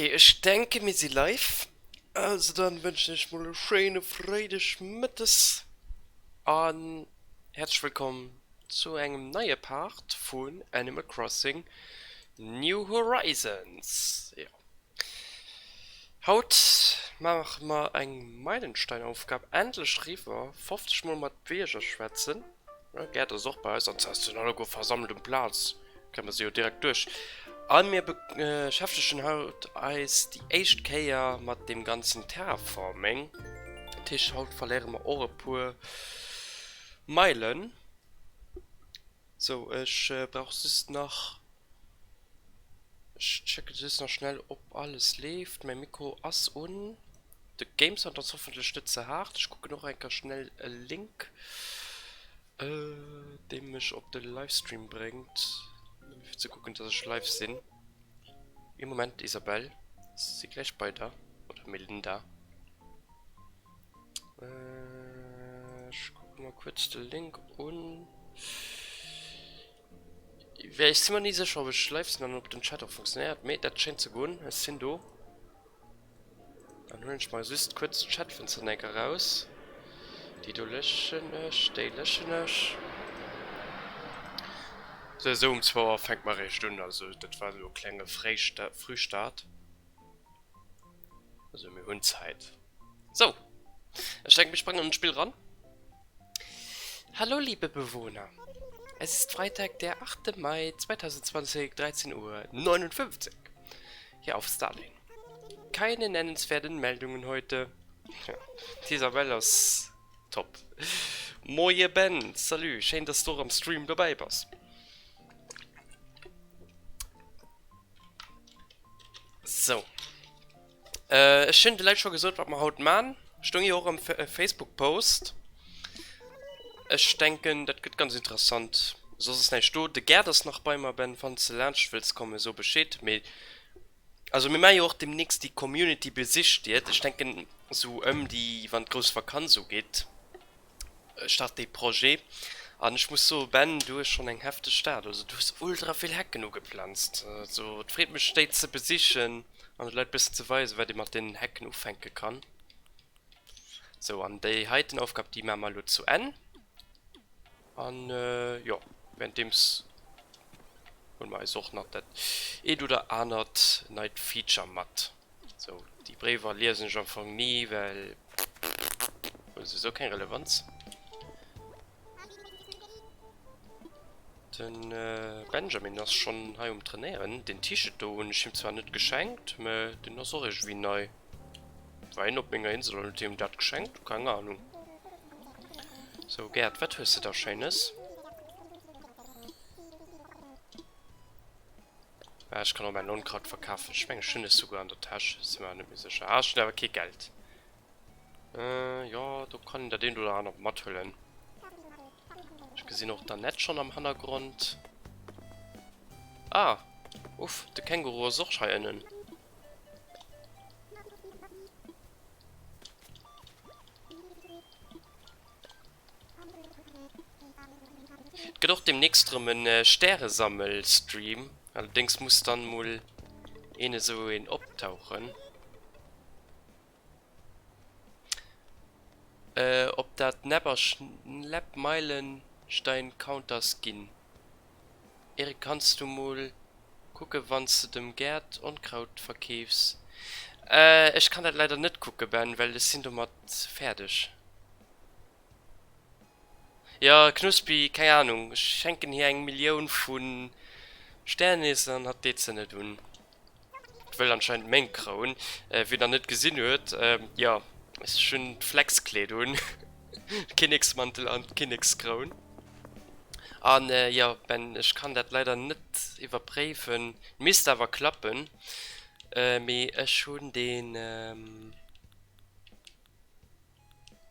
ech denke mir si live. Also dann wënschen ech mol e schéine Freideg Mëttes an häerzlech wëllkomm zu engem neie Part vun Animal Crossing New Horizons. Jo, haut maache mer eng Meilensteinaufgab endlech riwwer, 50 mol mat Bierger schwätzen. Gäert ass och bei eis an sinn alleguer versammelt um Plaz, kréie mer se jo direkt duerch. A mir beschäftegen haut eis déi éischt Kéier mat deem ganzen Terraforming. Dat heescht, haut verléiere mer och e puer Meilen. Sou, ech brauch just nach, ech checke just nach schnell, ob alles leeft. Mäi Mikro ass un. De Game Sound ass hoffentlech net ze haart. Ech kucken och eng Kéier schnell e Link, dee mech op de Livestream bréngt, fir ze kucken, dass ech live sinn. Ee Moment, Isabelle, ech si gläich bei der, oder Melinda. Ech kucke mer kuerz de Link un. Ech si mer ni sécher, ob ech live sinn an ob den Chat och funktionéiert, mee dat schéint ze goen. Ech sinn do. Dann huelen ech mer just kuerz d'Chatfenster enk eraus. Déi do löschen ech, déi löschen ech. Sou, esou um zwou Auer fänke mer eréischt un, also dat war elo e klenge Frühstart. Also mir hunn Zäit. Sou, ech denken mir sprangen an d'Spill ran. Hallo liebe Bewohner, es ist Freitag der 8. Mai 2020, 13 Uhr 59 hier auf Starlane. Keine nennenswerten Meldungen heute. Ja, d'Isabelle ass top. Moie Ben, salut, schéin dass du och am Stream dobäi bass. Sou. Ech hunn de Leit scho gesot, wat mer haut man. Stoung jo och am Facebook-Post. Ech denken, dat gëtt ganz interessant. Soss ass näischt do. De Gerd ass nach bei mer, Ben, wann s de laanscht wëlls kommen, so Bescheed. Mee also mir maache jo och deemnächst déi Community besicht Dir. Ech denken, sou ëm déi, wann d'grouss Vakanz ugeet. Start dee Projet an ech muss soen Ben, du hues schonn eng hefteg Stad, also du hues ultra vill Hecken ugeplanzt, also et freet mech déi ze besichen an de Leit bëssen ze weisen wat ee mat deenen Hecken ufänke kann. Sou an déi heiten Aufgab déi maache mer elo zu Enn an jo währenddeems huele mer eis och nach dat eent oder anert neit Feature mat. Sou, déi Bréiwer liesen ech am Fong ni, well hunn souwisou keng Relevanz. Den Benjamin ass schonn hei um Trainéieren. Den T-Shirt do hunn ech him zwar net geschenkt, mä deen ass och iergendwéi nei. War hien op menger Insel an huet him dat geschenkt? Keng Ahnung. Sou, Gerd, wat hues de da Schéines? Ah, ech kann och mäin Onkraut verkafen. Ech mengen, ech hunn es souguer an der Täsch. Sinn mer net méi sécher. Ah, ech hunn awer kee Geld. Äh, jo, do kann een dat eent oder anert mathuelen. Ech gesinn och d'Annette schonn am Hannergrond. Ah, uff, de Känguru ass och hei ënnen. Et gëtt och demnächst rëm en Stäresammel-Stream, allerdéngs muss dann mol een esou een optauchen. Ob dat Nepp a Schlepp Meilenstein-Counters ginn? Eric, kanns du mol kucke wanns de dem Gerd Onkraut verkeefs? Ech kann dat leider net kucke Ben, well ech sinn domat fäerdeg. Jo Knuspi, keng Ahnung, ech schenken hir eng Millioun vu Sternis an hatt deet se net un. Wëll anscheinend meng Kroun. Wien nach net gesinn huet, jo ech hunn d'Flexkleed un, Kinneksmantel an d'Kinnekskroun. An jo Ben, ech kann dat leider net iwwerpréiwen, misst awer klappen, mee ech hunn deen.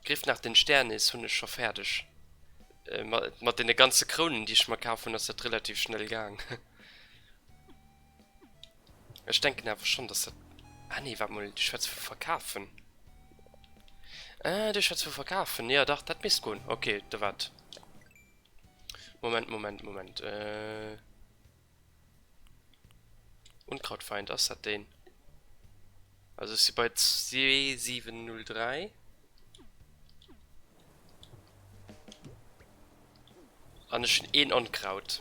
Griff nach den Sternis hunn ech scho fäerdeg. Mat deene ganze Krounen déi ech mer kaf hunn ass dat relativ schnell gaang. Ech denken awer schonn dass dat, ah nee waart mol, du schwätz vu verkafen. Ah du schwätz vu verkafen, jo dach dat misst goen. Ok da waart, Moment Moment Moment, Unkrautfeind ass dat deen? Also ech si bei 2703. An ech hunn een Onkraut.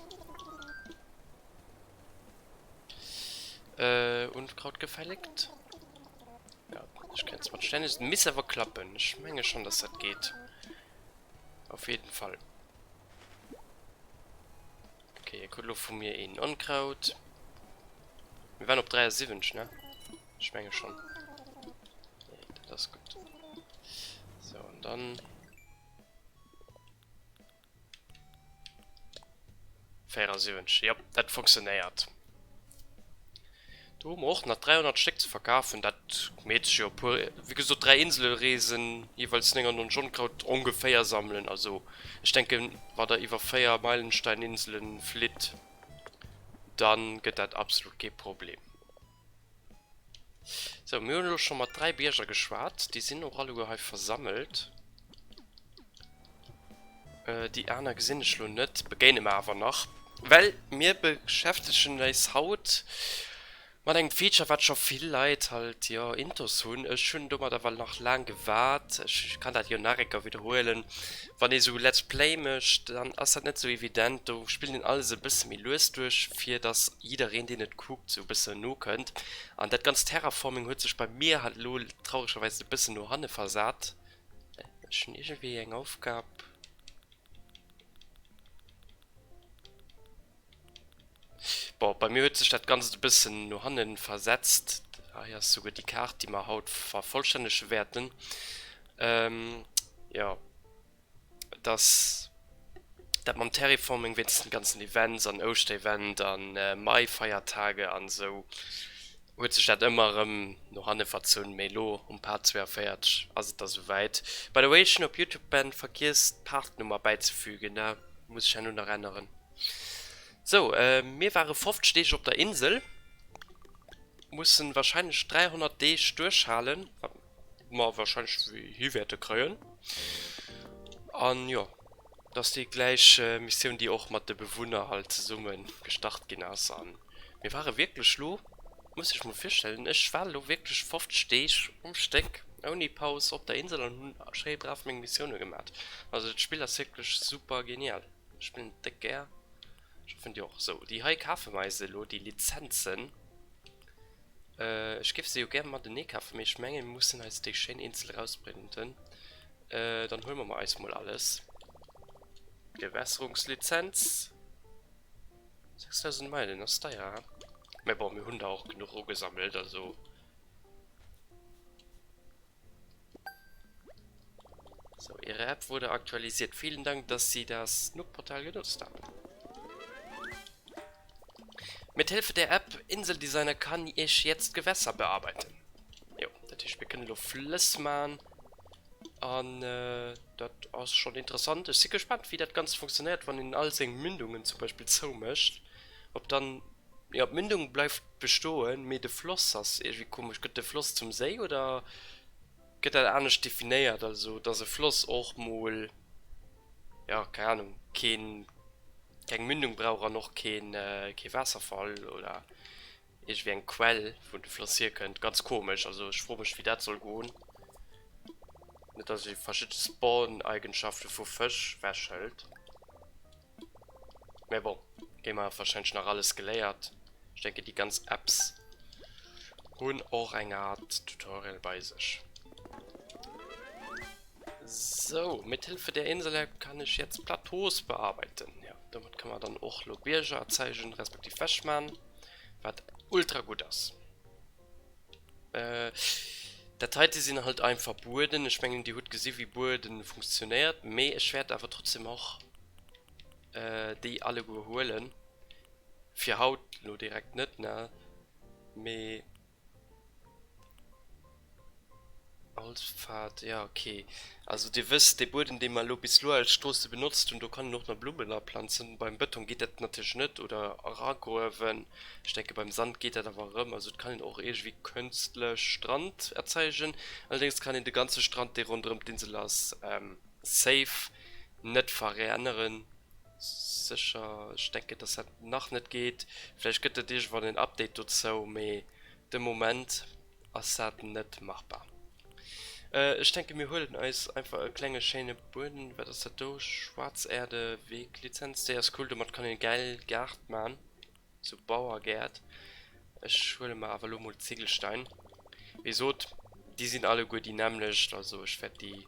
Äh, Unkraut gefälligt. Ja, ech kréien 20 Sterne. Et misst awer klappen. Ech menge schonn, dass dat geet. Auf jeden Fall. Okay, e krut elo vu mir een Onkraut. Mir waren op 73, ne? Ech menge schonn. Nee, dat ass gutt. So, an dann... 74, jo, dat funktionéiert. Do hu mer och nach 300 Stéck ze verkafen. Dat meet sech jo e puer, wéi gesot, 3 Inselereesen, jeeweils 99 Onkraut ongeféier sammelen. Also ech denken, wa der iwwer 4 Meilensteininselen flitt, dann gëtt dat absolut kee Problem. Sou, mir hunn elo scho mat 3 Bierger geschwat. Déi sinn och alleguer hei versammelt. Déi aner gesinn ech elo net, begéine mer awer nach. Well mir beschäftegen eis haut mat engem Feature, wat scho vill Leit halt, jo, intus hunn. Ech hunn domat awer nach laang gewaart. Ech kann dat jo nach eng Kéier widderhuelen. Wann ee sou Let's Play mécht, dann ass dat net sou evident. Do spillt een alles e bësse méi lues duerch, fir dass jiddereen, deen et kuckt, sou e bëssen nokënnt. An dat ganzt Terraforming huet sech bei mir halt elo trauregerweis e bëssen no hanne versat. Ech hunn iergendwéi eng Aufgab. Bon, bei mir huet sech dat Ganzt e bëssen no hannen versetzt. Hei ass souguer déi Kaart, déi mer haut vervollstännege wäerten. Jo, dass dat mam Terraforming wéinst den ganzen Events an Ouschterevent an Mai-Feiertage an esou huet sech dat ëmmer erëm no hanne verzunn, mee elo um Part 42 ass et da souwäit. By the way, ech hunn op Youtube ben vergiess d'Partnummer bäizefügen, ne? Muss ech herno nach änneren. Sou, mir ware 50 Deeg op der Insel, mussen wahrscheinlech 300 Deeg duerchhalen, wat mer wahrscheinlech hi wäerte kréien. An jo, dat ass déi gläich Missioun, déi och mat de Bewunner halt zesumme gestart ginn ass. An mir ware wierklech lo, muss ech mol virstellen, ech war lo wierklech 50 Deeg um Stéck ouni Paus op der Insel an hunn schéi brav meng Missioune gemat. Also dat Spill ass wierklech super genial. Ech spillen et déck gär. Ech hoffen dir och. Sou, déi hei kafe mer eis elo, déi Lizenzen. Ech géif se jo gär matenee kafen, mee ech mengen mir mussen eis déi schéin eenzel erausprinten. Dann huele mer eis mol alles. Gewässerungslizenz. 6000 Meilen ass deier, he? Mee bon, mir hunn der och genuch ugesammelt, also. So, Ihre App wurde aktualisiert. Vielen Dank, dass Sie das Nook-Portal genutzt haben. Mit Hilfe der App Inseldesigner kann ich jetzt Gewässer bearbeiten. Jo, dat heescht, mir kënnen elo Flëss man. An dat ass schonn interessant. Ech si gespaant, wéi dat Ganzt funktionéiert, wann een all seng Mündungen zum Beispill zoumécht. Ob dann, jo, d'Mündung bleift bestoen, mee de Floss ass iergendwéi komesch. Gëtt de Floss zum Séi oder gëtt dat anescht definéiert? Also, dass e Floss och mol, jo, keng Anung, keen, keng Mündung brauch an och keen, kee Waasserfall oder Iergendwéi eng Quell wou de Floss hierkënnt. Ganz komesch, also ech froe mech wéi dat soll goen. Net dass ee verschidde Spawn-Eigenschafte vu Fësch wechhëlt. Mä bon, Gamer hat wahrscheinlech nach alles geléiert. Ech denke déi ganz Apps hunn och eng Art Tutorial bei sech. Sou, mit Hilfe der Insel-App kann ich jetzt Plateaus bearbeiten. Ja, domat kann man dann och lo Bierger erzeigen, respektiv wechman, wat ultra gutt ass. Äh, dat heite sinn halt einfach Bueden. Ech mengen, dir hutt gesi wéi Bueden funktionéiert, mee ech wäert awer trotzdem och äh, déi alleguer huelen. Fir haut lo direkt net, ne, mee. Holzpfad, ja ok. Also dir wësst, dee Buedem dee mer elo bis elo als Stroosse benotzt hunn, do kann een och nach Blummen aplanzen. Beim Bëtong geet dat natierlech net oder eragruewen. Ech denke beim Sand geet dat awer erëm. Also et kann een och iergendwéi kënstlech Strand erzeigen. Allerdéngs kann een de ganze Strand dee ronderëm d'Insel ass safe net veränneren. Sécher, ech denken dass dat nach net geet. Vläicht gëtt et iergendwann en Update dozou, mee de Moment. Ass dat net machbar. Ech denke mir huelen eis einfach e klenge schéine Bueden. Wat ass dat do? Schwarzerde Weg Lizenz. Déi ass cool, domat kann een gäil Gaart man. Sou Bauergäert. Ech huele mer awer elo mol Ziegelstein. Wéi sot, déi sinn alleguer déi nämmlecht, also ech wäert déi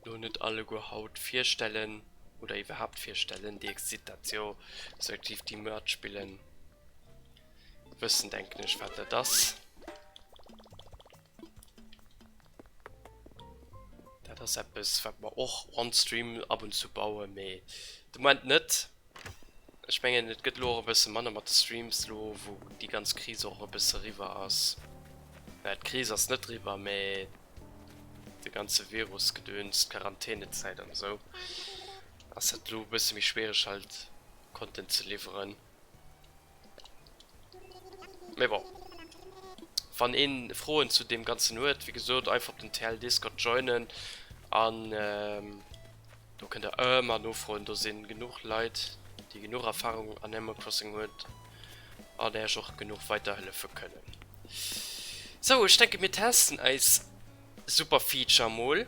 lo net alleguer haut virstellen oder iwwerhaapt virstellen. Dir gesitt dat jo, respektiv déi matspillen wëssen denken ech wat dat ass. Dat ass eppes wat mer och on stream ab und zu bauen, mee de Moment net. Ech mengen et gëtt lo och e bësse manner mat de Streams lo wou déi ganz Kris och e bësse riwwer ass. Naja d'Kris ass net riwwer, mee de ganze Virus-Gedöns, d'Quarantänezäit an esou ass dat lo e bësse méi schwiereg halt Content ze liwweren. Mee bon, wann een Froen zu deem ganzen huet, wéi gesot einfach op den TL Discord joinen an do kënnt der ëmmer nofroen. Do sinn genuch Leit déi genuch Erfahrung an Animal Crossing huet an äech och genuch weiterhëllefe kënnen. Sou, ech denke mir testen eis super Feature mol.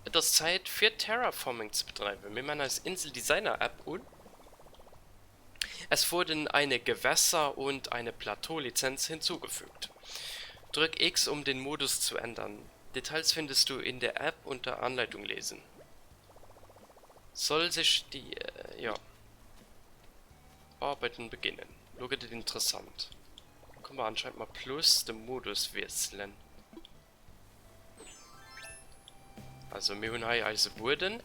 Et ass Zäit fir Terraforming ze bedreiwen. Mir man eis Insel Designer App un. Es wurden eine Gewässer und eine Plateau-Lizenz hinzugefügt. Drück X um den Modus zu ändern. Details findest du in der App unter Anleitung lesen. Soll sich die jo Bauarbeiten beginnen. Lo gëtt et interessant. Lo kënne mer anscheinend mat Plus de Modus wiesselen. Also mir hunn hei eise Bueden.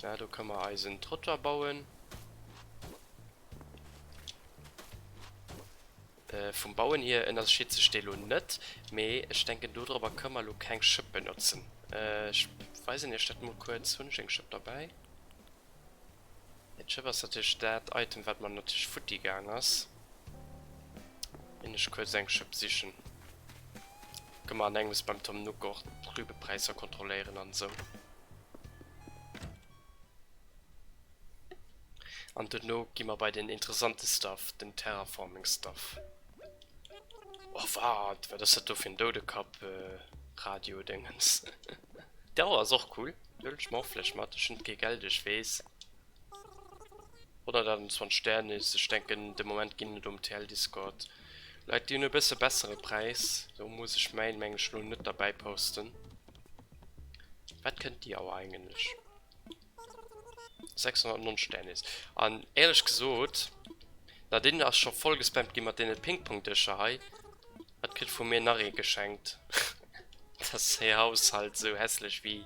Ja, do kënne mer eisen Trottoir bauen. Äh, vum Bauen hier ënnerscheet sech dee lo net, mee ech denken dodrobber kënne mer lo keng Schëpp benotzen. Äh, ech weisen iech dat mol kuerz. Hunn ech eng Schëpp derbäi? D'Schëff ass natierlech dat Item wat mer natierlech futti gaang ass. Ginn ech kuerz eng Schëpp sichen. Kënne mer an engems beim Tom Nook och d'Rübepräisser kontrolléieren an esou. An duerno gi mer bei den interessante Stuff, den Terraforming Stuff. Oh wat, wat ass dat do fir en Doudekapp Radio Déngens. D'Auer ass och cool, déi huelen ech mer och vläicht mat. Ech hunn kee Geld, ech weess. 128 Sternis, ech denken de Moment ginn et um TL Discord Leit déi hunn e bësse bessere Präis, do muss ech mäin meng ech lo net derbäi posten. Wat kënnt déi Auer eigentlech? 690 Sternis. An éierlech gesot, na deen ass scho voll gespammt gi mat deene Ping-Pong-Dëscher hei. Hat kritt vu mir nach ee geschenkt. Dass hir Haus halt sou hässlech wéi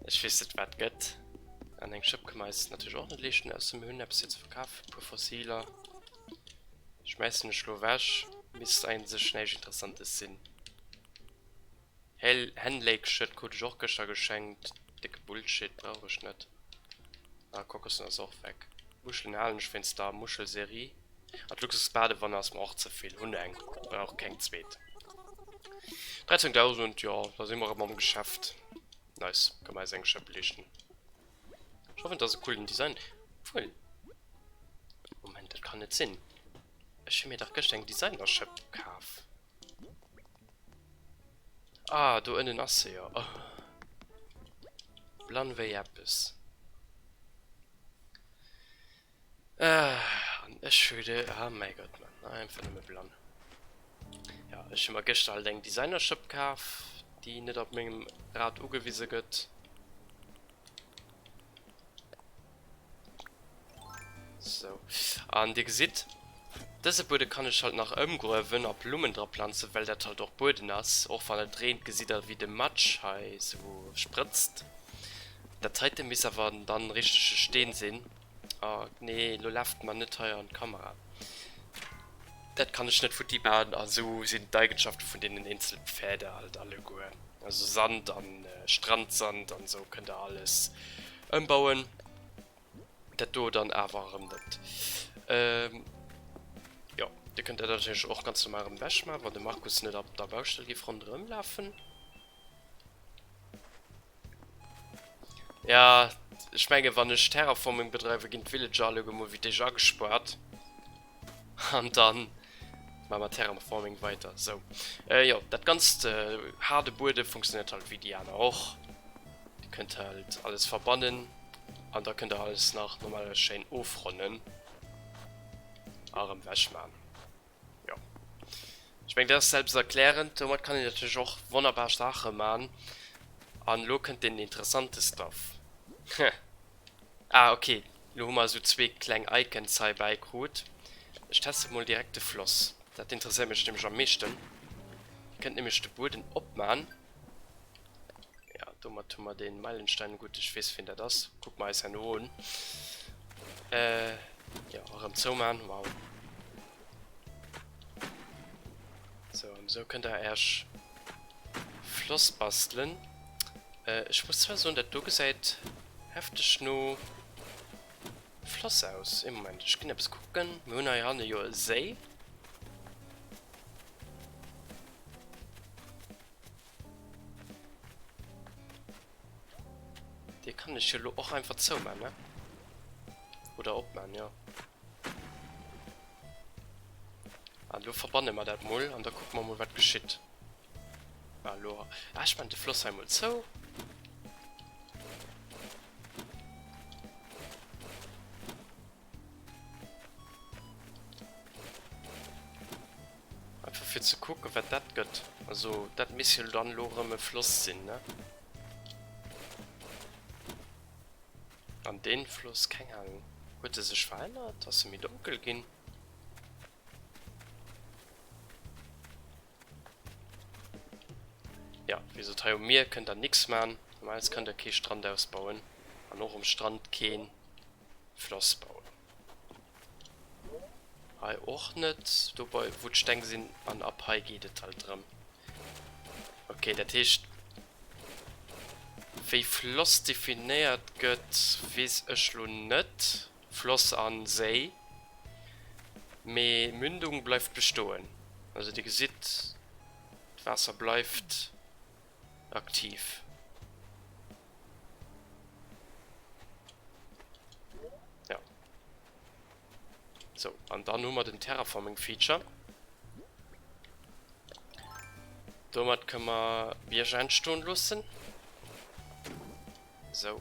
ech weess net wat gëtt. An eng Schëpp kënne mer eis natierlech och net leeschten, ausser mir hunn eppes fir ze verkafen, e puer Fossiler. Schmäissen ech lo ewech, misst eigentlech näischt Interessantes sinn. Hell Henlake Shirt krut ech och gëschter geschenkt, décke Bullshit, brauch ech net. Ah, Kokosnoss ass och weg. Muschelen halen ech wéinst der Muschelserie. An d'Luxusbadewanne ass mer och ze vill, hunn eng, brauch keng zweet. 13.000, jo, da si mer erëm am Geschäft. Nice, ka mer eis eng Schëpp leeschten. Ech hoffen, et ass e coolen Design. Obwuel, Moment, dat kann net sinn. Ech hu mir dach gëschter eng Designerschëpp kaf. Ah, do ënnen ass se jo. Oh. Blann wéi eppes. Ah, an ech hu de, ah mäi Gott, Mann, einfach nëmme blann. Ja, ech hu mer gëschter halt eng Designerschëpp kaf, déi net op mengem Rad ugewise gëtt. Sou, an dir gesitt, dëse Buede kann ech halt nach ëmgruewen a Blummen dra planzen, well dat halt och Bueden ass. Och wann et reent, gesitt der wéi de Matsch hei sou sprëtzt. Dat heite misst awer dann richtege Steen sinn. Oh nee, lo laaft mer net hei an d'Kamera. Dat kann ech net futti maachen. A sou sinn d'Eigenschafte vun deenen eenzele Pfäder halt alleguer. Also Sand an Strandsand an sou kënnt der alles ëmbauen. Dat do dann awer erëm net. Jo, dir kënnt dat natierlech och ganz normal erëm ewech maachen, wann de Markus net op der Baustell géif ronderëm lafen. Ja, ech menge wann ech Terraforming bedreiwe ginn d'Villager alleguer mol wéi d'éischt agespaart. An dann maache mer Terraforming weiter. Sou, jo, dat ganzt haarde Buede funktionéiert halt wéi déi aner och. Dir kënnt halt alles verbannen an da kënnt der alles nach normalerweis schéin ofronnen a erëm wech maachen. Jo, ech mengen dat ass selbsterklärend. Domat kann een natierlech och wonnerbar Saache man. An elo kënnt den interessante Stuff. Ah ok, lo hu mer esou zwee kleng Icons hei bäi krut. Ech teste mol direkt de Floss, dat interesséiert mech nämlech am meeschten. Dir kënnt nämlech de Bueden opman. Ja, domat hu mer den Meilenstein. Gutt, ech weess wien dat ass. Kucke mer eis herno un. Äh, jo, erëm zouman. Wow. Sou, an esou kënnt der äerch Floss bastelen. Ech muss zwar soen, dat do gesäit hefteg no Floss aus. Ee Moment, ech ginn eppes kucken. Mir hunn heihanne jo e Séi. Dee kann ech jo lo och einfach zouman, ne? Oder opman, jo. An lo verbanne mer dat mol an da kucke mer mol wat geschitt. Ah, lo. Ah, ech man de Floss hei mol zou. Einfach fir ze kucken, wat dat gëtt. Also, dat misst jo dann elo erëm e Floss sinn, ne? An deen Floss, keng Ahnung. Huet e sech verännert? Ass e méi donkel ginn? Jo, wéi gesot, hei um Mier kënnt der nix man. Normalerweis kënnt der kee Strand ausbauen. An och um Strand keen Floss bauen. Hei och net, do bei wou d'Steng sinn an ab hei geet et halt erëm. Ok, dat heescht wéi Floss definéiert gëtt weess ech lo net, Floss an Séi, mee Mündung bleift bestoen, also dir gesitt d'Waasser bleift aktiv. Ja. So, an dann hu mer den Terraforming Feature. Domat kënne mer Bierger entstoen loossen. Sou.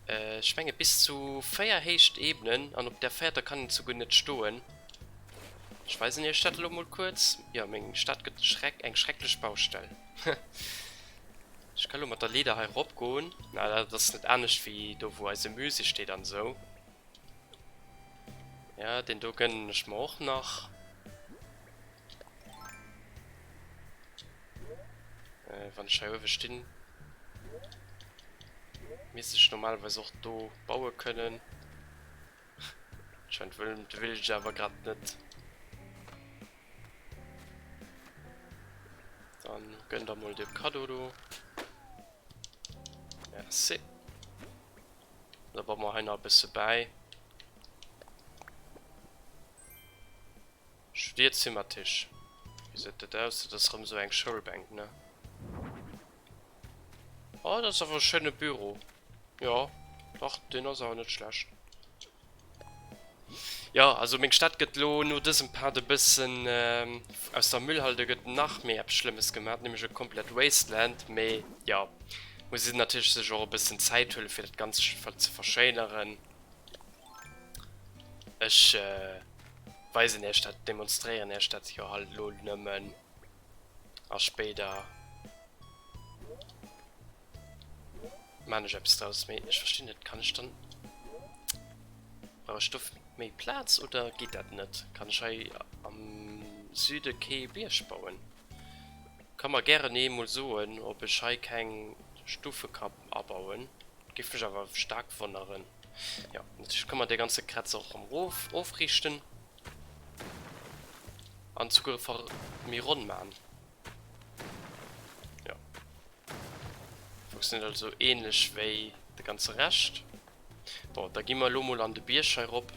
Ech menge bis zu 4 Héicht-Ebenen an op där véierter kann een souguer net stoen. Ech weisen iech dat elo mol kuerz. Jo, meng Stad gëtt schreck eng schrecklech Baustell. Ech ka lo mat der Leeder hei rop goen. Na, dat ass net anescht wéi do wou eise Musée steet an esou. Ja, deen do gënnen ech mer och nach. Äh, wann ech hei uewe stinn, misst ech normalerweis och do baue kënnen. Anscheinend wëll de Villager awer grad net. Dann gönn der mol de Cadeau do. Merci. Da baue mer hei nach e bësse bäi. Studierzimmertisch. Wéi seet dat aus? Dat ass rëm esou eng Schoulbänk, ne? Oh, dat ass awer e schéine Büro. Jo, dach, deen ass awer net schlecht. Jo, also meng Stad gëtt lo no dësem Part e bëssen aus der Müllhalde gëtt nach méi eppes Schlëmmes gemaat, nämlech e komplett Wasteland. Mee jo, muss een natierlech sech och e bëssen Zäit huelen fir dat Ganzt ze verschéineren. Ech weisen iech dat, demonstréieren iech dat jo halt lo nëmmen a spéider Maan ech eppes draus, mee ech verstinn net, kann ech dann, brauch ech do méi Plaaz oder geet dat net? Kann ech hei am Süde kee Bierg bauen? Ka mer gären ee mol soen ob ech hei keng Stufe ka abauen, géif mech awer staark wonneren. Jo, natierlech ka mer dee ganze Kretz och erëm rof ofriichten an souguer méi ronn maan. Jo. Funktioniert also ähnlech wéi de ganze Rescht. Bon, da gi mer elo mol an de Bierg hei rop.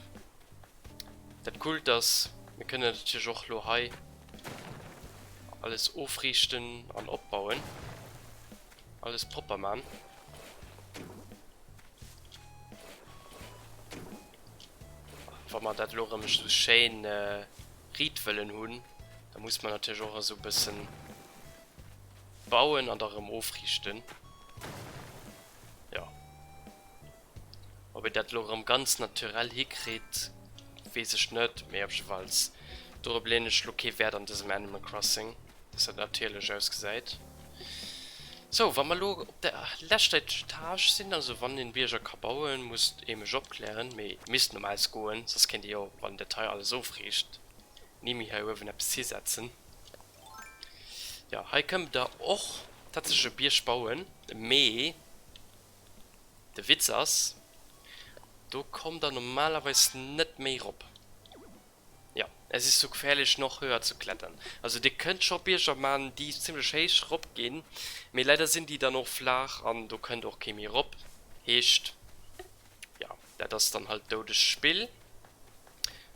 Dat Coolt ass, mir kënnen natierlech och elo hei alles ofriichten an opbauen. Alles propper man. Wa mer dat elo erëm esou schéin. Riit wëllen hunn, da muss mer natierlech och esou e bëssen bauen an da rëm ofriichten. Jo. Ob een dat elo erëm ganz naturell hikritt, weess ech net, mee op jiddefalls, dorop leeën ech elo kee Wäert an dësem Animal Crossing, dass dat natierlech ausgesäit. Sou, wa mer elo op der leschter Etage sinn, also wann een Bierger ka bauen, muss ee mech opklären, mee misst normaals goen, soss kéint ee jo, wann dat hei alles ofriicht, ni méi hei uewen eppes hisetzen. Jo, hei kënnt der och tatsächlech e Bierg bauen, mee de Witz ass, do kommt der normalerweis net méi rop. Jo, es ist zu gefährlich noch höher zu klettern. Also dir kënnt scho Bierger man déi zimlech héich rop ginn, mee leider sinn déi dann och flaach an do kënnt och kee méi rop. Heescht, jo, dat ass dann halt doudegt Spill.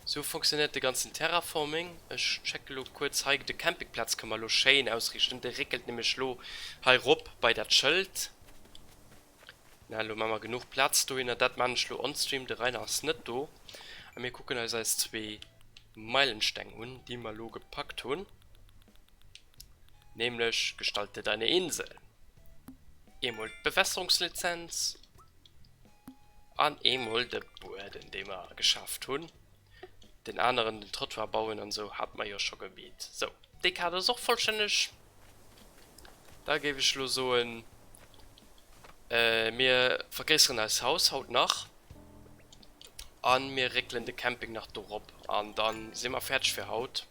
Sou funktionéiert de ganzen Terraforming. Ech checke lo kuerz hei, de Campingplaz kënne mer lo schéin ausriichten. De réckelt nämlech lo hei rop bei dat Schëld. Na, elo maa mer genuch Plaz dohinner. Dat maan ech lo onstream, de Rainer ass net do. A mir kucken eis eis zwee Meilensteng un, déi mer lo gepackt hunn. Nämlech Gestalte deine Insel. Eemol d'Bewässerungslizenz an eemol de Bueden, dee mer geschaaft hunn. Den aneren, den Trottoir bauen an esou, hat mer jo scho gemeet. Sou, déi Kaart ass och vollstänneg. Da géif ech elo soen, mir vergréisseren eist Haus haut nach a mir réckelen de Camping nach dorop an da si mer fäerdeg fir haut.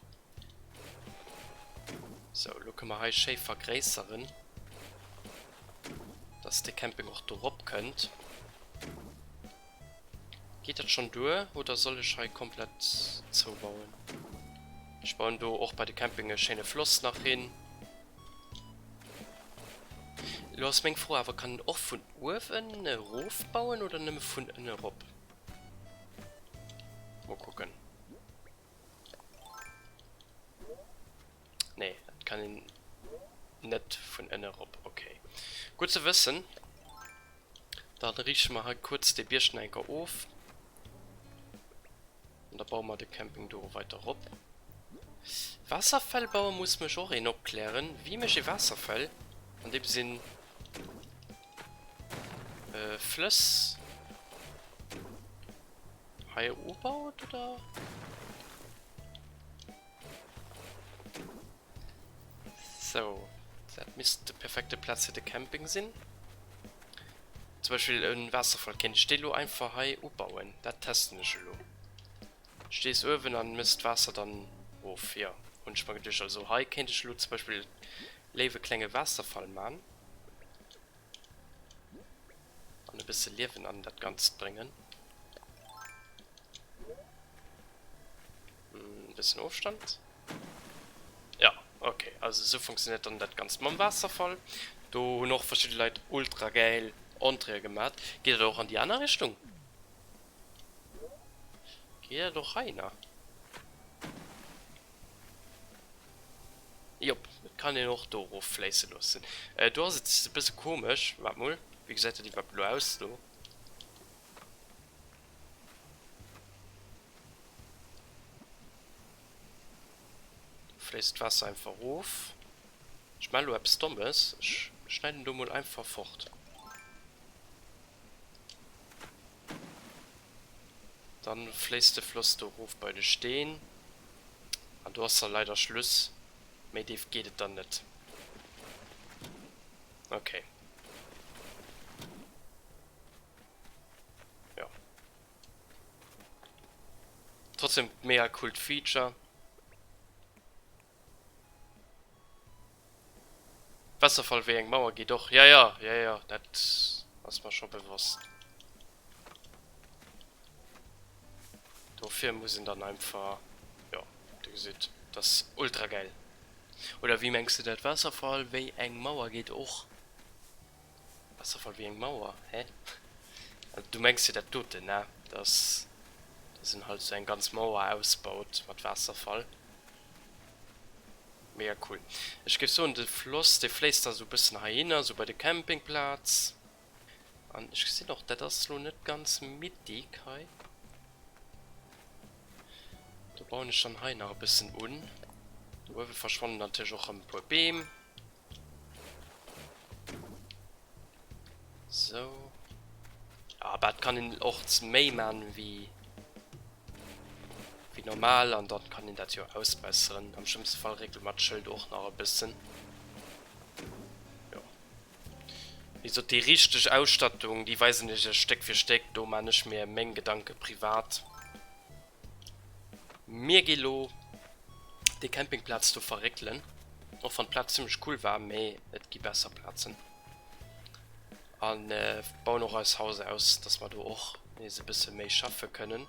Sou, elo kënne mer hei schéi vergréisseren, dass de Camping och dorop kënnt. Geet dat schon duer oder soll ech hei komplett zoubauen? Ech bauen do och bei de Camping e schéine Floss nach hin. Elo ass meng Fro awer, kann een och vun uewen erof bauen oder nëmme vun ënne erop? Mol kucken. Nee, et kann een net vun ënne erop. Ok, gutt ze wëssen. Dann riichte mer hei kuerz dee Bierg nach eng Kéier of. An da baue mer de Camping do weider erop. Waasserfäll baue muss mech och een opklären. Wéi mécht ee Waasserfäll? An deem sinn Flëss hei ubaut, oder? Sou, dat misst de perfekte Plaz fir de Camping sinn. Zum Beispill e Waasserfall kéint ech dee lo einfach hei ubauen. Dat testen ech elo. Stees uewen an mëss d'Waasser dann of. Jo, hunn ech mer geduecht. Also hei kéint ech elo zum Beispill léiwe klenge Waasserfall man. An e bësse Liewen an dat Ganzt bréngen. E bëssen Ofstand. Ja, ok. Also esou funktionéiert dann dat Ganzt mam Waasserfall. Do hunn och verschidde Leit ultra gäil Entréeë gemat. Geet dat och an déi aner Richtung? Geet dat och heihinner? Jop, et kann een och do erof fléisse loossen. Do ass et e bësse komesch. Waart mol, wéi gesäit dat iwwerhaapt elo aus do? Do fléisst d'Waasser einfach erof. Ech maache elo eppes Dommes, ech schneiden do mol einfach fort. Dann fléisst de Floss do erof bei de Steen. An do ass da leider Schluss. Méi déif geet et dann net. Ok. Jo. Trotzdem mega coolt Feature. Wasserfall wéi eng Mauer geet och. Ja, ja, ja, ja, dat ass mer scho bewosst. Dofir muss een dann einfach, jo, du gesitt, dat ass ultra gäil. Oder wéi mengs de dat? Wasserfall wéi eng Mauer geet och. Wasserfall wéi eng Mauer, hä? Also du mengs jo dat doten, ne? Dass, dass een halt sou eng ganz Mauer ausbaut mat Waasserfall. Mega cool. Ech géif soen de Floss dee fléisst da sou bëssen heihinner, sou bei de Campingplaz. An ech gesinn och, dat ass lo net ganz mittig hei. Do bauen ech dann hei nach e bëssen un. Do uewe verschwannen natierlech och rëm e puer Beem. Sou. Ah, bah, et kann een och méi man wéi wéi normal an dann kann een dat jo ausbesseren. Am schlëmmste Fall réckele mer d'Schëld och nach e bëssen. Jo. Wéi gesot, déi richteg Ausstattung, déi weisen ech iech Stéck fir Stéck. Do man ech mir meng Gedanke privat. Mir gi lo déi Campingplaz do verréckelen. Och wann d'Plaz zimmlech cool war, mee et gi besser Plazen. An bauen och eis Haus aus, dass mer do och nees e bësse méi schaffe kënnen.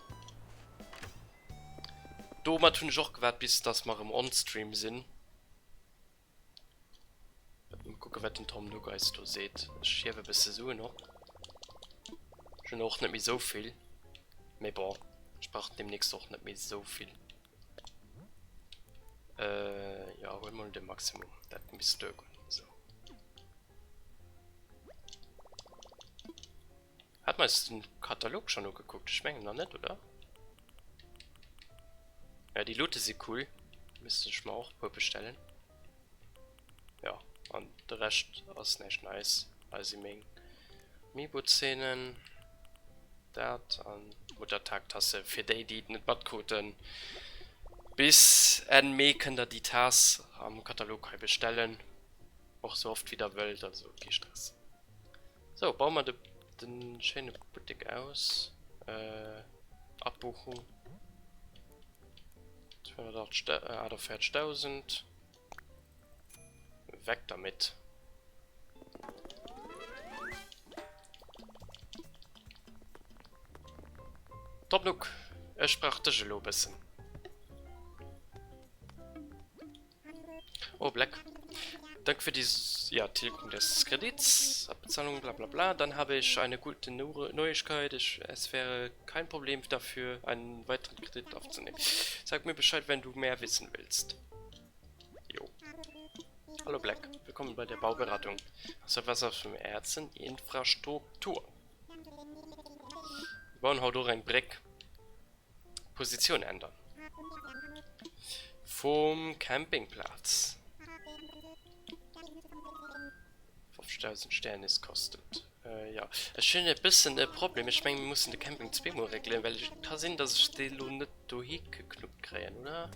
Domat hunn ech och gewaart, bis dass mer erëm on-stream sinn. Mol kucke wat den Tom Nook eis do seet. Ech hiewe bësse Suen op. Ech hunn och net méi sou vill. Mee bon, ech brauch deemnächst och net méi sou vill. Äh, jo, huel mol de Maximum. Dat misst duergoen. Sou. Hat mer eis den Katalog schon ugekuckt? Ech mengen nach net, oder? Ja, déi Lute si cool. Misst ech mer och e puer bestellen. Ja, an de Rescht ass näischt Neies. Hei si meng Amiibo-Zeenen. Dat an Muttertag-Tasse fir déi, déi et net matkruten. Bis Enn Mee kënnt der déi Taass am Katalog hei bestellen. Och sou oft wéi der wëllt, also kee Stress. Sou, baue mer de, den schéine Buttek aus. Äh, Abbuchung. 248.000. Weg damit. Top Nook, ech brauch dech elo e bëssen. Oh, Black. Danke für die ja, Tilgung des Kredits. Abbezahlung, bla bla bla. Dann habe ich eine gute Neuigkeit. Ich, es wäre kein Problem dafür, einen weiteren Kredit aufzunehmen. Sag mir Bescheid, wenn du mehr wissen willst. Jo. Hallo Black, willkommen bei der Bauberatung. Hast du etwas auf dem Herzen? Infrastruktur. Wir bauen haut och eng Bréck. Positioun ändern. Vum Campingplaz. 50.000 Sternis kostet. Äh, ja. Ech hunn e bëssen e Problem. Ech mengen, mir mussen de Camping zweemol réckelen, well et ka sinn, dass ech dee lo net dohi geknuppt kréien, oder?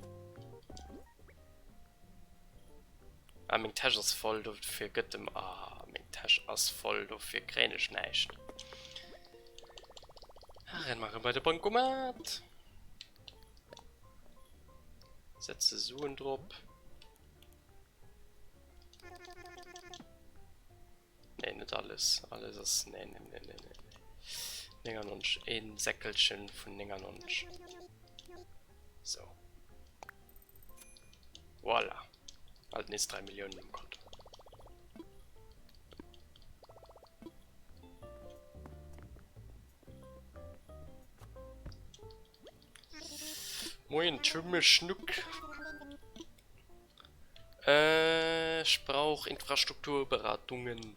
Ah, meng Täsch ass voll, dofir gëtt em... Ah, meng Täsch ass voll, dofir kréien ech näischt. Ah, renn mar bei de Bankomat. Setze Suen drop. Nee, net alles. Alles ass... Nee, nee, nee, nee, nee. 99. Een Säckelchen vun 99. So. Voilà. Alt nees 3 Milliounen um Konto. Moien Tümmel Schnuck. Äh, ech brauch Infrastrukturberatungen.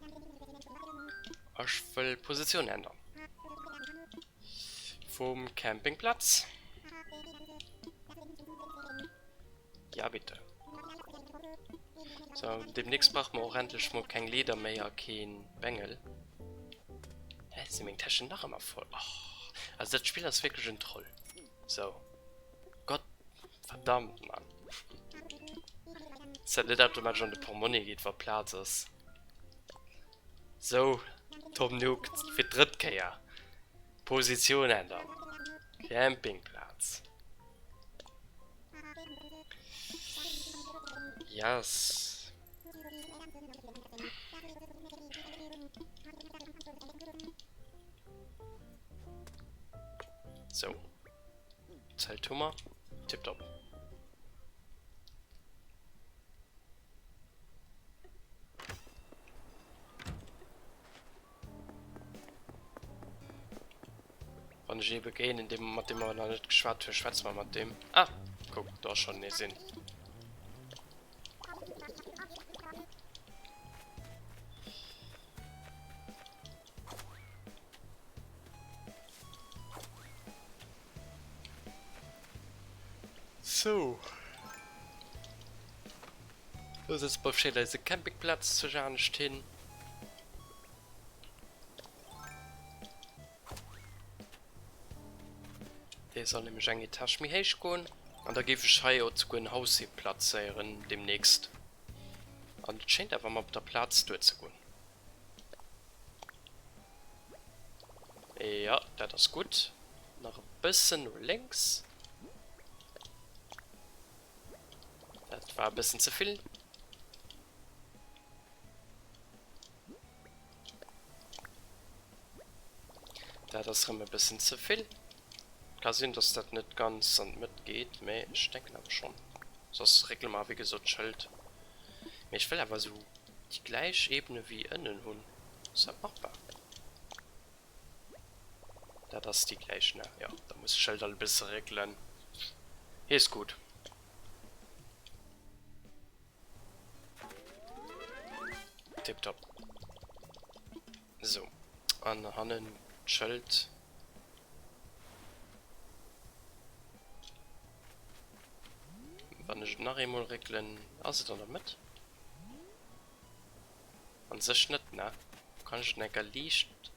Ech wëll Positioun ännern. Vum Campingplatz. Ja bitte. So, demnächst brauche mer och endlech mol keng Leeder méi a keen Bengel. Hä, sinn meng Täschen nach ëmmer voll? Och, also dat Spill ass wierklech en Troll. So. Gott verdammt, Mann. Dass dat net automatesch an de Portmonnie geet, wa Plaz ass. So, Tom Nook, fir d'drëtt Kéier. Positioun ännern. Campingplaz. Yes. So. Zelt hu mer. Tipptopp. Wann ech ee begéinen, deem, mat deem mer nach net geschwat hunn, schwätze mer mat deem. Ah, kuck, do ass schonn nees een. Sou. Do setze mer schéin eise Campingplaz zu anescht hin. Dee soll nämlech eng Etage méi héich goen. An da géif ech hei och souguer en Haus hi plazéieren deemnächst. An et schéint awer mat der Plaz duerzegoen. Jo, dat ass gutt. Nach e bëssen no lénks. Dat war e bëssen ze vill. Dat ass rëm e bëssen ze vill. Ka sinn, dass dat net ganz an d'Mëtt geet, mä ech denken awer schonn. Soss réckele mer, wéi gesot, d'Schëld. Mee ech wëll awer esou déi gläich Ebene wéi ënnen hunn. Ass dat machbar? Dat ass déi gläich, ne? Jo, da muss d'Schëld alt e bësse réckelen. Hie ass gutt. Tiptop. Sou, an hannen d'Schëld. Wann ech et nach eemol réckelen, ass et an der Mëtt? An sech net, ne? Kann ech et enker liicht...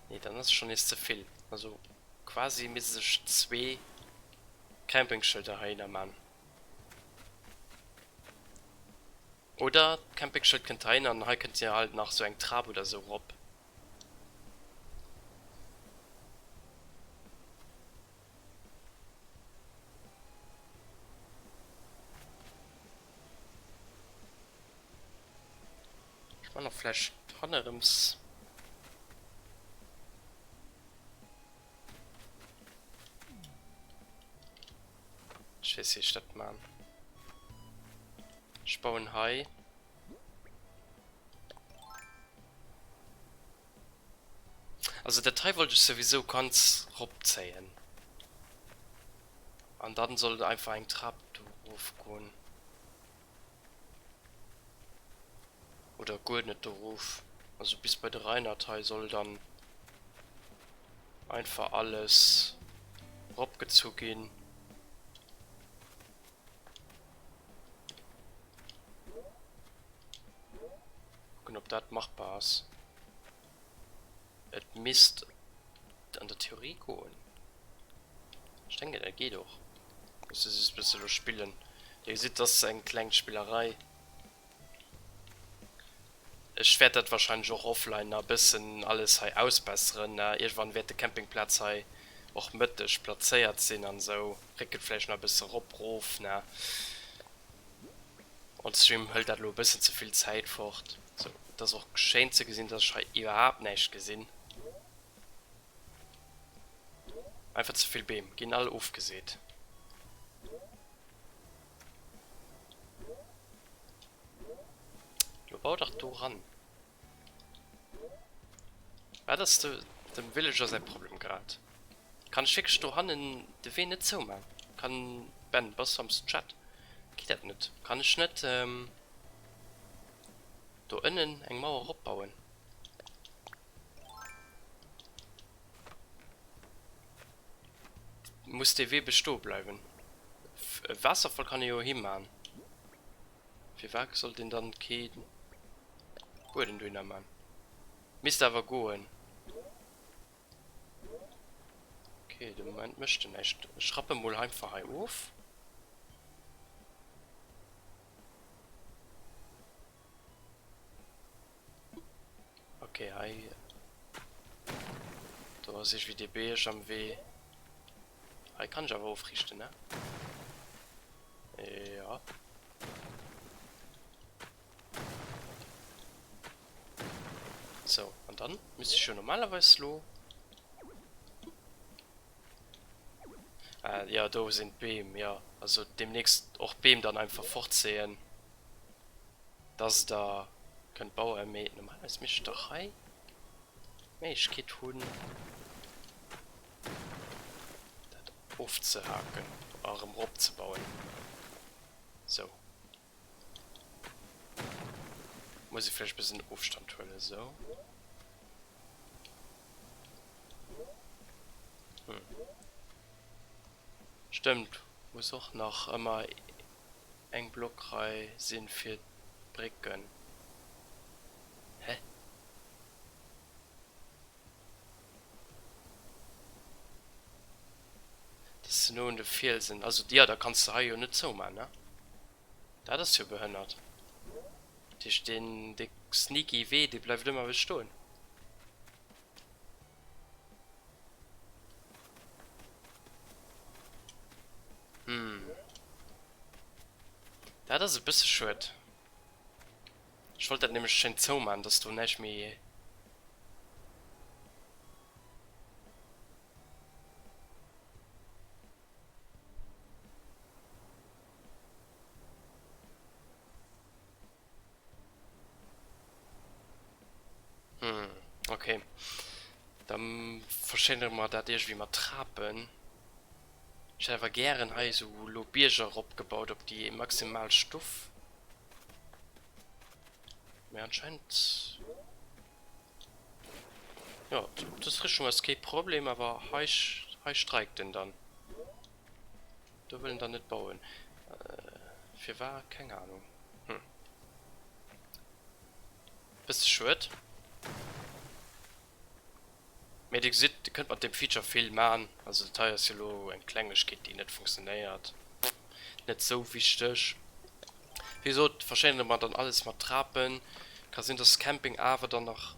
Nee, dann ass et schon nees ze vill. Also quasi misst ech zwee Campingschëlder heihinner man. Oder d'Campingschëld kënnt heihinner an hei kënnt jo halt nach sou eng Trap oder sou rop. Ech man och vläicht hannerëms. Ech weess wéi ech dat man. Ech bauen hei. Also dat hei wollt ech souwisou ganz ropzéien. An dann soll einfach eng Trap do rof goen. Oder guer net do rof. Also bis bei de Reinert hei soll dann einfach alles ropgezu ginn. Kucken ob dat machbar ass. Et misst an der Theorie goen. Ech denken dat geet och. Muss just e bësse lo spillen. Dir gesitt dat ass eng kleng Spillerei. Ech wäert dat wahrscheinlech och offline nach e bëssen alles hei ausbesseren. Iergendwann wäert de Campingplaz hei och mëtteg plazéiert sinn an esou. Réckelt vläicht nach e bësse rop, rof, ne? On Stream hëlt dat elo e bëssen ze vill Zäit fort. Sou, et ass och schéin ze gesinn, dass ech hei iwwerhaapt näischt gesinn. Einfach ze vill Beem, ginn all ofgeseet. Lo bau dach do ran. Wat ass dem Villager säi Problem grad? Kann ech wierklech do hannen de Wee net zouman? Kann, Ben, bass du am Chat? Geet dat net? Kann ech net do ënnen eng Mauer eropbauen? Muss dee Wee bestoe bleiwen? E Waasserfall kann ee jo himan. Firwat sollt een dann kee Buedem dohinner man? Misst awer goen. Ok, de Moment mécht en näischt. Ech rappe mol einfach hei of. Ok, hei do ass iergendwéi dee Bierg am Wee. Hei kann ech awer ofriichten, ne? Ja. So, an dann müsst ich jo normalerweis lo... Ah, ja, do sinn d'Beem, ja. Also demnächst och d'Beem dann einfach fortseeën, dass der könnt bauen. Mee normalerweis misst ich dach hei d'Méiglechkeet hunn, dat ofzehaken a erëm eropzebauen. Sou. Muss ee vläicht e bëssen Ofstand huelen. Sou. Hm. Stëmmt, muss och nach ëmmer eng Blockrei sinn fir d'Brécken. Hä? Dat ass ze no un de Fielsen. Also jo, da kanns de hei jo net zouman, ne? Dat ass jo behënnert. Dat heescht deen dee sneaky Wee, dee bleift ëmmer bestoen. Hm. Dat ass e bësse schued. Ech wollt dat nämlech schéin zouman, dass do näischt méi. Hm, okay. Da verschéinere mer dat iergendwéi mat Trapen. Ech hätt awer gären hei esou elo Bierger eropgebaut op déi maximal Stuff. Mee anscheinend, jo, op dës Richtung ass kee Problem, awer hei, hei streikt en dann. Do wëll en dann net bauen. Firwat? Keng Ahnung. Hm. Bësse schued. Mee dir gesitt, dir kënnt mat deem Feature vill man. Also dat hei ass jo lo eng Klengegkeet déi net funktionéiert. Net sou wichteg. Wéi gesot, verschéinere mer dann alles mat Trapen. Ka sinn, dass Camping awer dann nach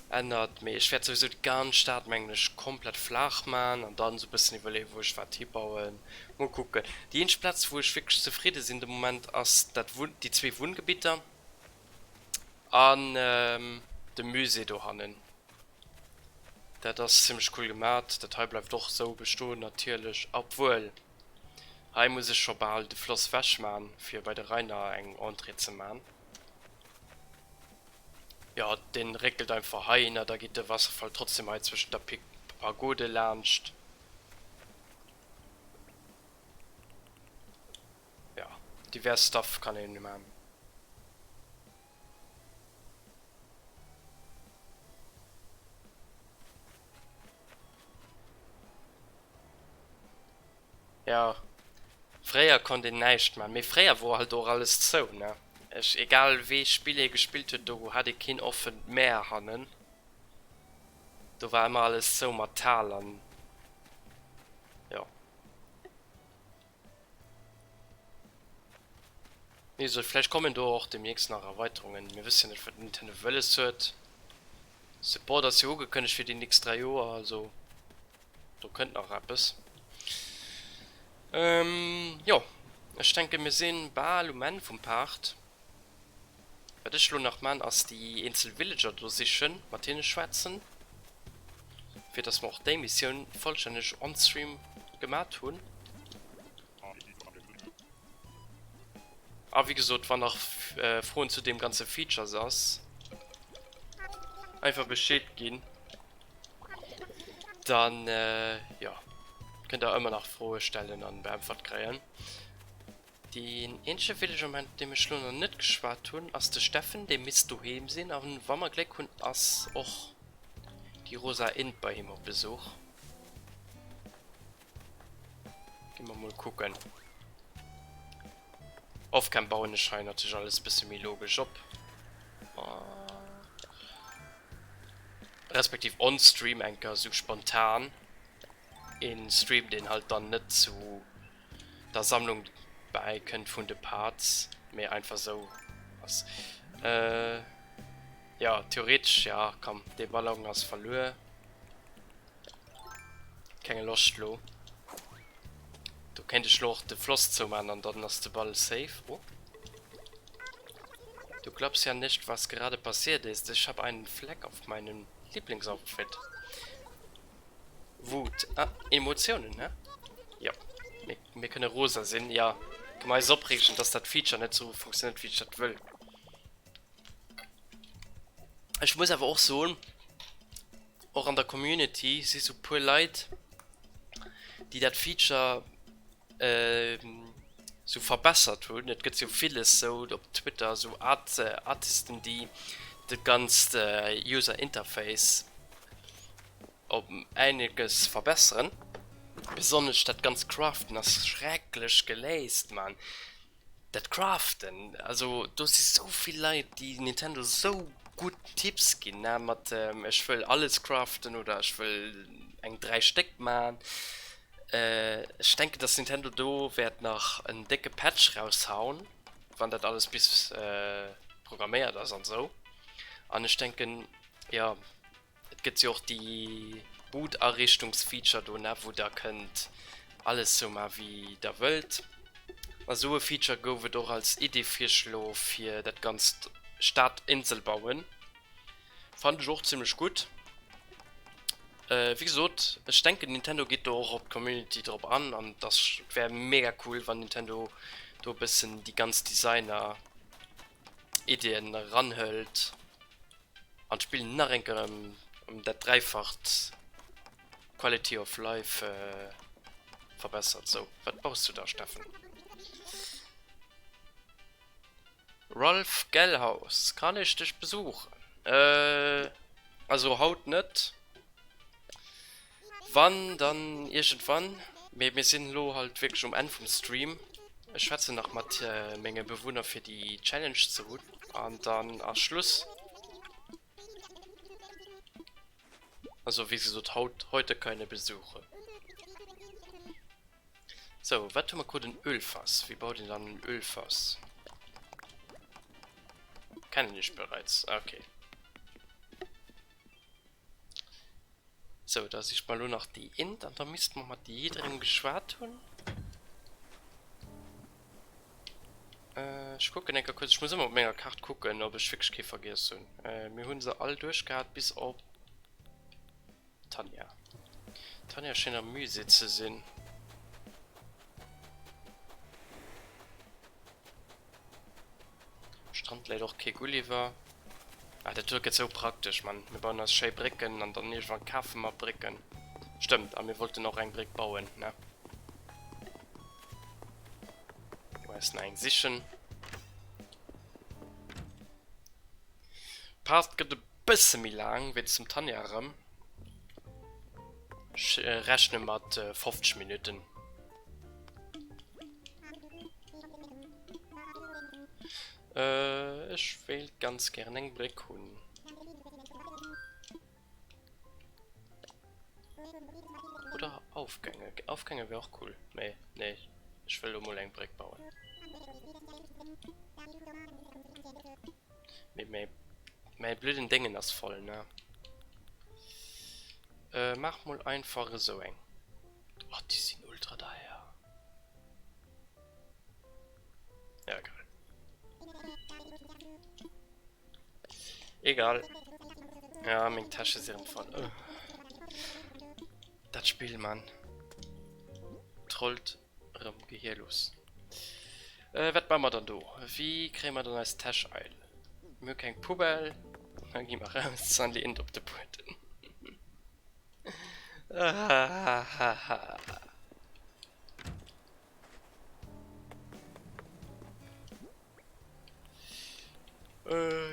ännert. Mee ech wäert souwisou déi ganz Stad, mengen ech, komplett flaach man an dann sou bëssen iwwerleeën, wou ech wat hibauen. Mol kucken. Déi eenzeg Plaz, wou ech wierklech zefridde sinn de Moment, ass dat Wunn, déi zwee Wunngebitter an de Musée dohannen. Dat ass zimlech cool gemat. Dat hei bleift och sou bestoen natierlech. Obwuel, hei muss ech scho bal de Floss wech man, fir bei de Rainer eng Entrée ze man. Jo, deen réckelt einfach heihinner, da geet de Wasserfall trotzdem hei zwëschent der Pagode laanscht. Jo, divers Stuff kann een man. Jo, fréier konnt een näischt man, mee fréier wor halt och alles zou ne, ech egal wee Spill ee gespillt huet, do hat ee keen offent Meer hannen, do war ëmmer alles zou mat Tal an jo. Wéi gesot, vläicht kommen do och demnächst nach Erweiterungen. Mir wësse jo net, wat Nintendo wëlles huet. Support ass jo ugekënnegt fir déi nächst 3 Joer, also do kënnt nach eppes. Jo, ech denke mir si bal um Enn vum Part. Wat ech elo nach man, ass déi eenzel Villager do sichen, mat hinne schwätzen, fir dass mer och déi Missioun vollstänneg on stream gemat hunn. A wéi gesot, wann nach Froen zu deem ganze Features ass, einfach Bescheed ginn, dann jo, kënnt der ëmmer nach Froe stellen an beäntwert kréien. Deen eenzege Villager mat deem ech lo nach net geschwat hunn ass de Steffen, dee misst doheem sinn a wa mer Gléck hunn ass och déi rosa Int bei him op Besuch. Gi mer mol kucken. Offcam bauen ech hei natierlech alles bësse méi logesch op. Respektiv on-stream enker sou spontan. Een Stream deen halt dann net zu der Sammlung bäi kënnt vun de Parts, mee einfach sou ass. Äh, jo, theoretesch, ja, komm, dee Ballon ass verluer. Keng Loscht lo. Do kéint ech lo och de Floss zoumaan an dann ass de Ball safe. Oh. Du glaubst ja nicht, was gerade passiert ist. Ich hab einen Fleck auf meinem Lieblingsoutfit. Wut, ah, Emotiounen, ne? Jo, mir, mir kënne rosa sinn, ja. Kënne mer eis opreegen, dass dat Feature net sou funktionéiert, wéi ech dat wëll. Ech muss awer och soen, och an der Community si sou puer Leit, déi dat Feature sou verbessert hunn. Et gëtt jo villes sou op Twitter, sou Art Artisten, déi dat ganzt User Interface op einiges verbesseren. Besonnesch dat ganzt Craften ass schrecklech geléist, Mann. Dat Craften, also do si sou vill Leit, déi Nintendo sou gutt Tipps ginn, ne, mat ech wëll alles craften oder ech wëll eng 3 Stéck man. Ech denken, dass Nintendo do wäert nach en décke Patch raushauen, wann dat alles bis programméiert ass an sou. An ech denken, jo. Et gëtt jo och déi Boot-Ariichtungsfeature do, ne, wou der kënnt alles sou man wéi der wëllt. A sou e Feature gouf et och als Idee-Virschlo fir dat ganzt Stad-Insel bauen. Fand ech och zimlech gutt. Wéi gesot, ech denken Nintendo geet do och op d'Community drop an an et ass, et wär mega cool wann Nintendo do e bëssen déi ganz Designer-Iddien eranhëlt. An d'Spill nach eng Kéier ëm dat Dräifacht Quality of Life verbessert. Sou, wat baus du da, Steffen? Ralph Gellhaus, kann ech dech besuchen? Äh, also haut net. Wann, dann iergendwann. Mee mir sinn elo halt wierklech um Enn vum Stream. Ech schwätzen nach mat menge Bewunner fir déi Challenge ze hunn an dann ass Schluss. Also wéi gesot, haut, heute keine Besuche. Sou, wat hu mer krut? En Ölfass. Wéi baut een dann en Ölfass? Kennen ech bereits. Okay. Sou, da sicht mer elo nach déi Int an da misste mer mat jidderengem geschwat hunn. Ech kucken eng Kéier kuerz, ech muss ëmmer op menger Kaart kucken, ob ech wierklech kee vergiess hunn. Mir hu se all duerchgehat bis op d'Tanja. D'Tanja schéngt am Musée ze sinn. Um Strand läit och kee Gulliver. Ah, dat do gëtt sou praktesch, Mann. Mir bauen eis schéi Brécken an dann iergendwann kafe mer Brécken. Stëmmt, a mir wollten och eng Bréck bauen, ne? Mir eis nach eng sichen. Part gëtt e bësse méi laang, wéinst dem Tanja erëm. Ech rechne mat 50 Minutten. Ech wéilt ganz gären eng Bréck hunn. Oder Aufgänge. Aufgänge wär och cool. Mee nee, ech wëll lo mol eng Bréck bauen. Mee mäi, mäi blöden Déngen ass voll, ne? Maach mol einfach esou eng. Oh, déi sinn ultra deier. Ja, egal. Egal. Ja, meng Täsche si rëm voll. Oh. Dat Spill, Mann. Trollt rëm gehierlos. Äh, wat maache mer dann do? Wéi kréie mer dann eis Täsch eil? Mir hu keng Poubelle. Da gi mer raus an leeën et op de Buedem.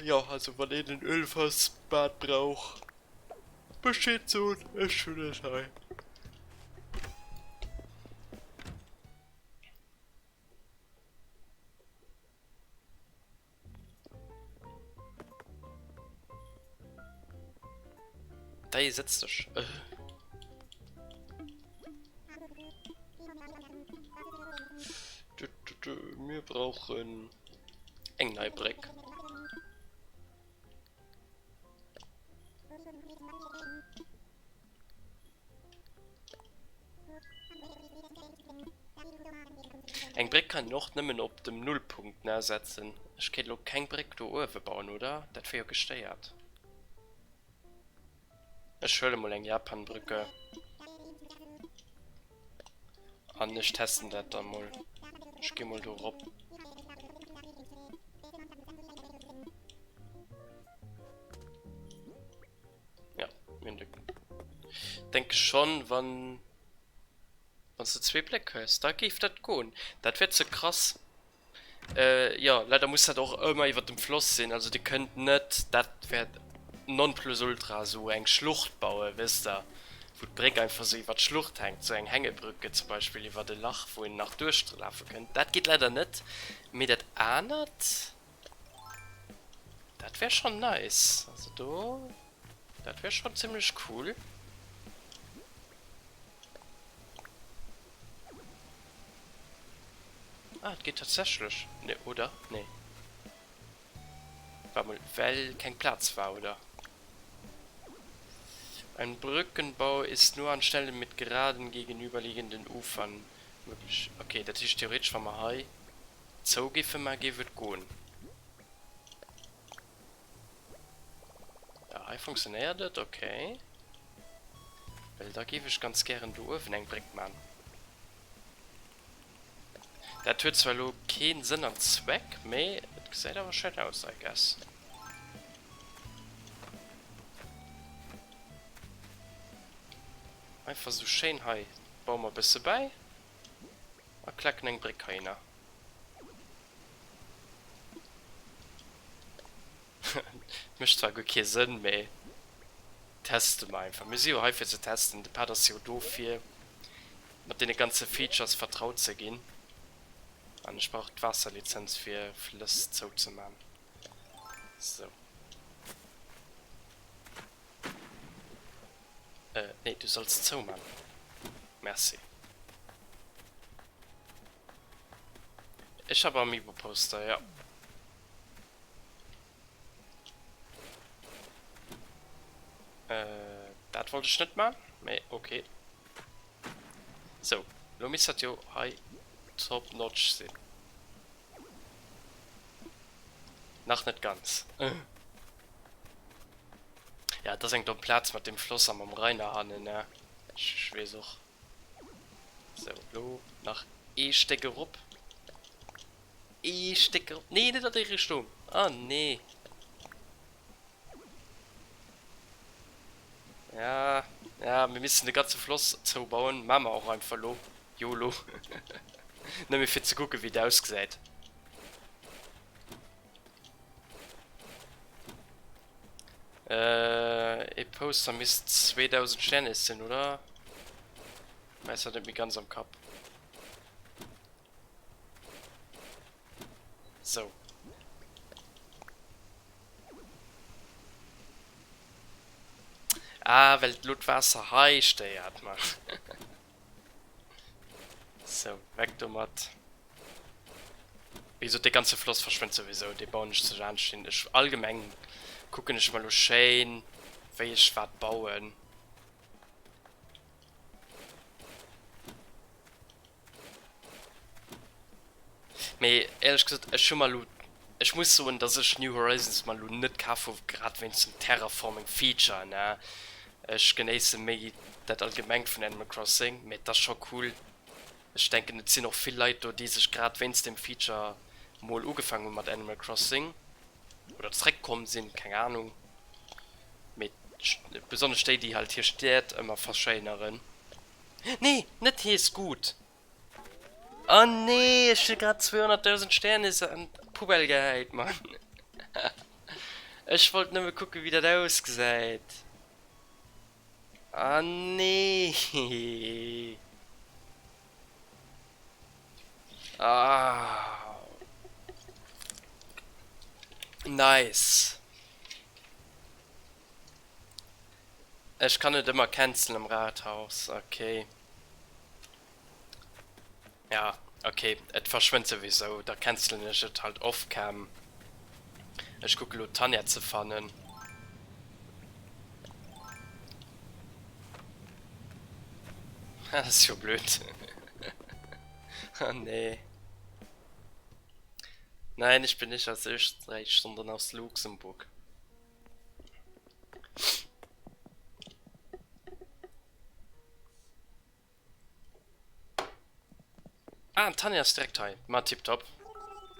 Jo, also wann een en Ölfassbad brauch, Bescheed soen, ech hunn et hei. Dei setz dech. Äh. Du, du, du. Mir brauchen eng nei Bréck. Eng Bréck kann een och nëmmen op dem Nullpunkt ne setzen. Ech kéint elo keng Bréck do uewe bauen, oder? Dat wier jo gestéiert. Ech huele mol eng Japanbrücke an ech testen dat da mol. Ech gi mol do rop. Ja, mir hunn denke schon, wann wann du zwee Bléck hues, da géif dat goen. Dat wär ze krass. Äh, jo, leider muss dat och ëmmer iwwer dem Floss sinn, also dir kënnt net, dat wär nonplusultra, esou eng Schlucht bauen, wësst der. Wou d'Bréck einfach sou iwwer d'Schlucht hänkt, sou eng Hängebrücke zum Beispill iwwert e Lach, wou een nach duerchlafe kënnt. Dat geet leider net. Mee dat anert, dat wär schonn nice. Also do, dat wär schonn zimmlech cool. Ah, et geet tatsächlech. Nee, oder? Nee. War mol, well keng Plaz war, oder? Ein Brückenbau ist nur an Stellen mit geraden gegenüberliegenden Ufern möglich. Okay, dat heescht theoretesch wa mer hei zou géife man, géif et goen. Ja, hei funktionéiert et, okay. Well da géif ech ganz gären do uewen eng Bréck man. Dat huet zwar elo keen Sënn an Zweck, mee et gesäit awer schéin aus, I guess. Einfach sou schéin hei baue mer e bësse bäi a klacken eng Bréck heihinner. Mécht zwar guer kee Sënn, mee teste mer einfach. Mir si jo hei fir ze testen, de Pad ass jo do fir mat deene ganze Features vertraut ze ginn. An ech brauch d'Waasserlizenz fir Flëss zouzeman. Sou. Äh, nee, du solls zouman. Merci. Ech hab Amiibo Poster, ja. Äh, dat wollt ech net man, mee okay. Sou, lo misst dat jo hei top notch sinn. Nach net ganz. Ja, et ass eng domm Plaz mat deem Floss a mam Rainer hannen, ne? Ech weess och. Sou, lo nach ee Stéck erop. Ee Stéck erop. Nee, net an déi Richtung! Ah, nee! Ja, ja, mir missten de ganze Floss zoubauen. Maache mer och einfach elo. Yolo. Nëmme fir ze kucken, wéi et ausgesäit. Äh, ee Poster misst 2000 Sternes sinn, oder? Weiß dat net méi ganz am Kapp. Sou. Ah, well elo d'Waasser hei stéiert, Mann. Sou, weg domat. Wéi gesot, dee ganze Floss verschwënnt souwisou, dee bauen ech zu laanscht hin. Ech allgemeng kucken ech mer elo schéin, wéi ech wat bauen. Mee éierlech gesot, ech hu mer elo, ech muss soen, dass ech New Horizons mer elo net kaf hu grad wéinst dem Terraforming Feature, ne. Ech genéisse méi dat Allgemengt vun Animal Crossing, mee et ass scho cool. Ech denken et sinn och vill Leit do, déi sech grad wéinst deem Feature mol ugefaang hu mat Animal Crossing oder zréckkomm sinn, keng Ahnung. Mee besonnesch déi, déi halt hir Stied ëmmer verschéineren. Nee, net hees gut. Oh nee, ech hu grad 200.000 Sternis an d'Poubelle gehäit, Mann. Ech wollt nëmme kucken, wéi dat ausgesäit. Ah nee. Ah. Nice. Ech kann net ëmmer cancelen am Rathaus, ok. Ja, ok, et verschwënnt souwisou, da cancelen ech et halt off-cam. Ech kucke lo d'Tanja ze fannen. Dat ass jo blöd. Oh nee. Nein, ich bin nicht aus Österreich, sondern aus Luxemburg. Ah, d'Tanja ass direkt hei. Ma tiptop.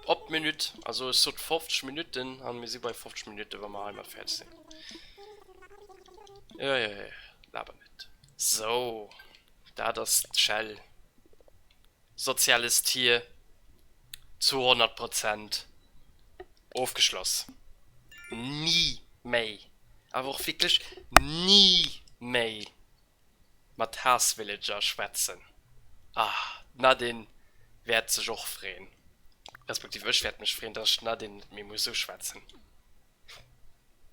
Op d'Minutt. Also ech sot 50 Minutten an mir si bei 50 Minutten, wa mer heimat fäerdeg sinn. Ja, ja, ja, laber net. Sou, dat ass d'Schell. Soziales Tier zu 100 Prozent ofgeschloss. Ni méi, awer och wierklech ni méi! Mat Haass-Villager schwätzen. Ah, d'Nadine wäert sech och freeën. Respektiv ech wäert mech freeën, dass ech d'Nadine net méi muss uschwätzen.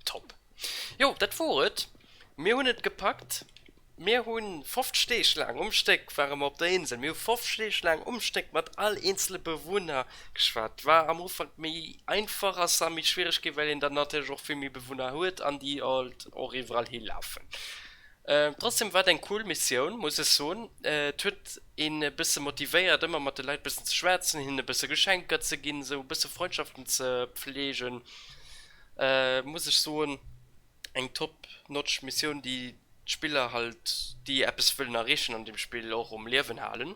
Top. Jo, dat wor et. Mir hunn et gepackt. Mir hu 50 Deeg laang um Stéck ware mer op der Insel. Mir hu 50 Deeg laang um Stéck mat all eenzele Bewunner geschwat. War am Ufank méi einfach, ass da méi schwiereg ginn, well een dann natierlech och vill méi Bewunner huet an déi halt och iwwerall hilafen. Trotzdem war et eng cool Missioun, muss ech soen. Et huet een e bësse motivéiert, ëmmer mat de Leit bëssen ze schwätzen, hinnen e bësse Geschenker ze ginn, esou e bësse Freundschaften ze pflegen. Muss ech soen, eng top notch Missioun, déi d'Spiller halt, déi eppes wëllen erreechen an dem Spill, och um Liewen halen.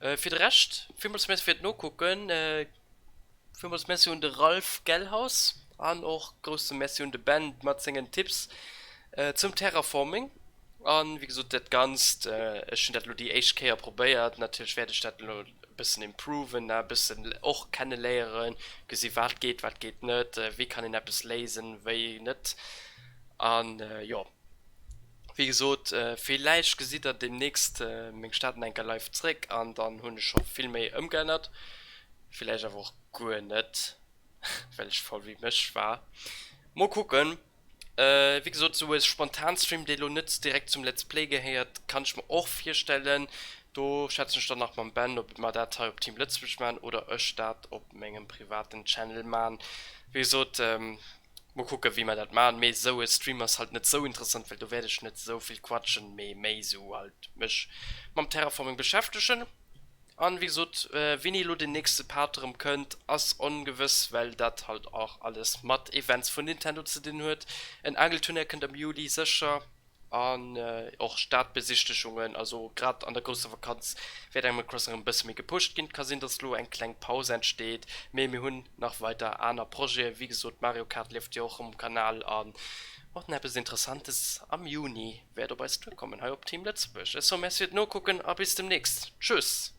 Fir de Rescht, villmools Merci fir d'Nokucken. Villmools Merci un de Ralph Gellhaus an och grousse Merci un de Ben mat sengen Tipps zum Terraforming. An wéi gesot dat Ganzt, ech hunn dat elo déi éischt Kéier probéiert, natierlech wäert ech dat elo e bëssen improven, e bëssen och kenneléieren, gesi wat geet, wat geet net, wéi kann een eppes léisen, wéi net. An jo, wéi gesot, villäicht gesitt der deemnächst meng Stad nach eng Kéier live zréck an dann hunn ech scho vill méi ëmgeännert. Villäicht awer och guer net, well ech faul wéi mech war. Mol kucken. Wéi gesot, sou e spontan Stream, dee lo net direkt zum Let's Play gehéiert, kann ech mer och virstellen. Do schwätzen ech dann nach mam Ben, ob mer dat hei op Team Lëtzebuerg man oder ech dat op mengem privaten Channel man. Wéi gesot, mol kucken, wéi mer dat man. Mee sou e Stream ass halt net sou interessant, well do wäert ech net sou vill quatschen, mee méi sou halt mech mam Terraforming beschäftegen. An wéi gesot, wéini elo den nächste Part erëm kënnt, ass ongewëss, well dat halt och alles mat Events vun Nintendo ze dinn huet. En Angelturnéier kënnt am Juli sécher an och Stadbesichtegungen, also grad an der grousser Vakanz wäert Animal Crossing erëm e bësse méi gepusht ginn. Ka sinn, dass elo eng kleng Paus entsteet, mee mir hunn nach weider aner Projeten. Wéi gesot, Mario Kart lieft jo och um Kanal an och nach eppes Interessantes am Juni. Wäert op eis duerkommen hei op Team Lëtzebuerg. Ech soe Merci fir d'Nokucken a bis demnächst. Tschüss!